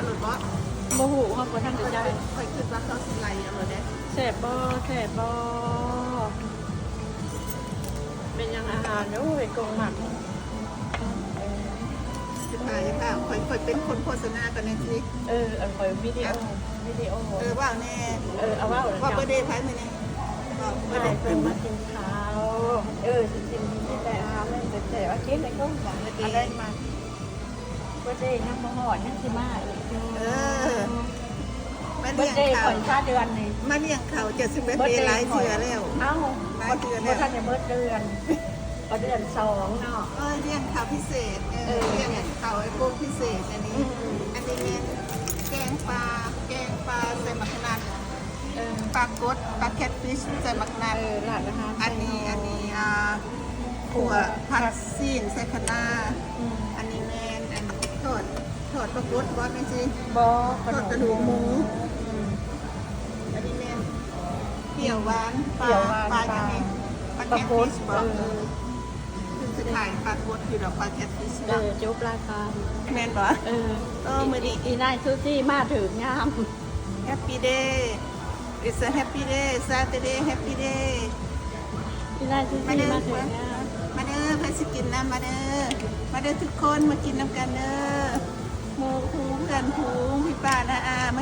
ໂລດບໍ່? ບໍ່ຮູ້ ເຮົາບໍ່ທັນໄດ້ຈ່າຍ. ຂ້ອຍຄິດວ່າເຂົາຊິໄລ່ເອົາໂລດເດ້. ແຊບບໍ່? ແຊບບໍ່? ເປັນຫຍັງອາຫານ? ໂອ້ຍ ກົງມັກ. ເອີ ຊິພາ ຢ່າພາ ຂ້ອຍ ຂ້ອຍເປັນຄົນໂຄສະນາ ກໍແມ່ນຊິ. ເອີ ອັນຂ້ອຍວິດີໂອ ວິດີໂອ. ເອີ ເວົ້າແດ່. ເອີ ເອົາເວົ້າ ເວົ້າເບີດເດໃຜມື້ນີ້? ເວົ້າເບີດເດ ເພິ່ນມາກິນເຂົ້າ. ເອີ ຊິກິນ ກິນແຕ່ອາຫານແບບແຊບໆ. ເອົາກິນໄດ້ຄົງບໍ່? ອັນໃດມາ ເບີດເດຍັງບໍ່ຮອດ ຍັງຊິມາອີກຢູ່. ເອີ ມາລ້ຽງເຂົ້າ ເບີດເດຂ້ອຍຄາເດືອນນີ້ ມາລ້ຽງເຂົ້າ ເຈົ້າຊິເບີດເດຫຼາຍເທື່ອແລ້ວ. ເອົ້າ ຫຼາຍເທື່ອແລ້ວ ບໍ່ທັນໄດ້ເບີດເດືອນ ກໍເດືອນສອງເນາະ. ເອີ ລ້ຽງເຂົ້າພິເສດ. ເອີ ເອີ ລ້ຽງເຂົ້າໃຫ້ໂປກພິເສດ. ອັນນີ້ ອືມ ອັນນີ້ແມ່ນແກງປາ ແກງປາໃສ່ໝາກຂະໜາດ. ເອີ ປາກົດ ປາແຄດຟິຊໃສ່ໝາກຂະໜາດ. ເອີ ຮ້ານອາຫານ ອັນນີ້ ອັນນີ້ ອ່າ ຂົ້ວຜັກຊີ້ນໃສ່ຄະນ້າ. ອືມ ອັນນີ້ແມ່ນ ອັນ ທອດ ທອດປາກົດບໍ່ແມ່ນຊິ? ບໍ່ ທອດກະດູກໝູ. ອືມ ອັນນີ້ແມ່ນ ປຽວຫວານ ປາ ປຽວຫວານ ປາຫຍັງນີ້? ປາ ປາແຄດຟິຊບໍ່? ເອີ ຄືຊິຂາຍປາກົດຢູ່ດອກ ປາແຄດຟິຊ. ເອີ ເນາະ ໂຈະປາກາ ແມ່ນບໍ່? ເອີ ເອີ ມື້ນີ້ອີ່ນາຍຊູຊີມາຖືກຍາມ. Happy day. It's a happy day. Saturday happy day. ອີ່ນາຍຊູຊີມາເດີ ມາເດີ ມາເດີ ໃຜຊິກິນນຳ ມາເດີ ມາເດີທຸກຄົນ ມາກິນນຳກັນເດີ ໝູ່ຄູ່ເພື່ອນຝູງ ພີ່ປ້ານ້າອາ ມ